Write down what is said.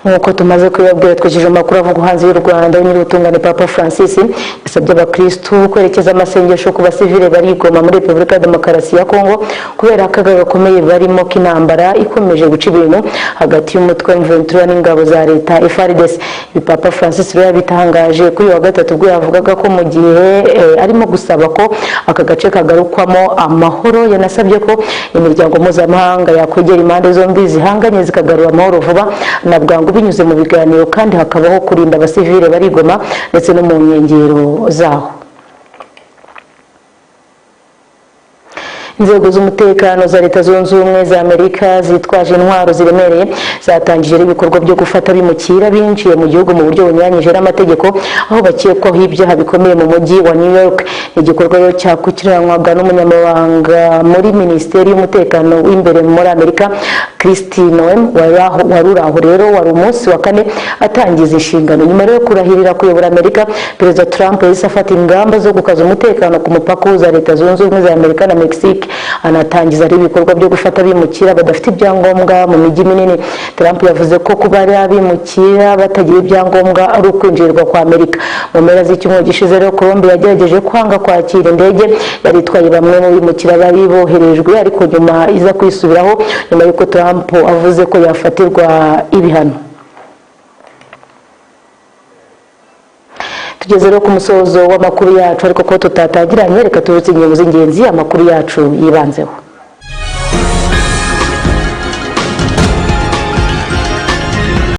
Nk'uko tumaze kubibabwira, twikije amakuru avugwa hanze y'u Rwanda. Nyir'ubutungane Papa Francis yasabye abakirisitu kwerekeza amasengesho ku basivile bari i Goma muri Repubulika ya Demokarasi ya Kongo, kubera akaga gakomeye barimo k'intambara ikomeje guca ibintu hagati y'umutwe wa M23 n'ingabo za leta FARDC. Ibi Papa Francis rero yabitangaje kuri uyu wa gatatu, ubwo yavugaga ko mu gihe arimo gusaba ko aka gace kagarukwamo amahoro. Yanasabye ko imiryango mpuzamahanga yakwegera impande zombi zihanganye, zikagarura amahoro vuba na bwangu binyuze mu biganiro, kandi hakabaho kurinda abasivile bari i Goma ndetse no mu nkengero zaho. Inzego z'umutekano za Leta Zunze Ubumwe za Amerika zitwaje intwaro ziremereye zatangije ibikorwa byo gufata abimukira binjiye mu gihugu mu buryo bunyuranyije n'amategeko, aho bakekwaho ibyaha bikomeye mu mujyi wa New York. Igikorwa rero cyakurikiranwaga n'umunyamabanga muri Minisiteri y'Umutekano w'imbere muri Amerika, Kristi Noem, wari uri aho. Rero wari umunsi wa kane atangiza inshingano nyuma rero yo kurahirira kuyobora Amerika. Perezida Trump yahise afata ingamba zo gukaza umutekano ku mupaka uhuza Leta Zunze Ubumwe za Amerika na Mexique, anatangiza rero ibikorwa byo gufata abimukira badafite ibyangombwa mu mijyi minini. Trump yavuze ko kuba ari abimukira batagira ibyangombwa ari ukwinjirirwa kwa Amerika. Mu mpera z'icyumweru gishize rero, Colombia yagerageje kwanga kwakira indege yari itwaye bamwe mu bimukira bari boherejwe, ariko nyuma iza kwisubiraho nyuma y'uko Trump avuze ko yafatirwa ibihano. Tugeze rero ku musozo w'amakuru yacu, ariko ko tutatangiranye, reka tubutse ingingo z'ingenzi amakuru yacu yibanzeho.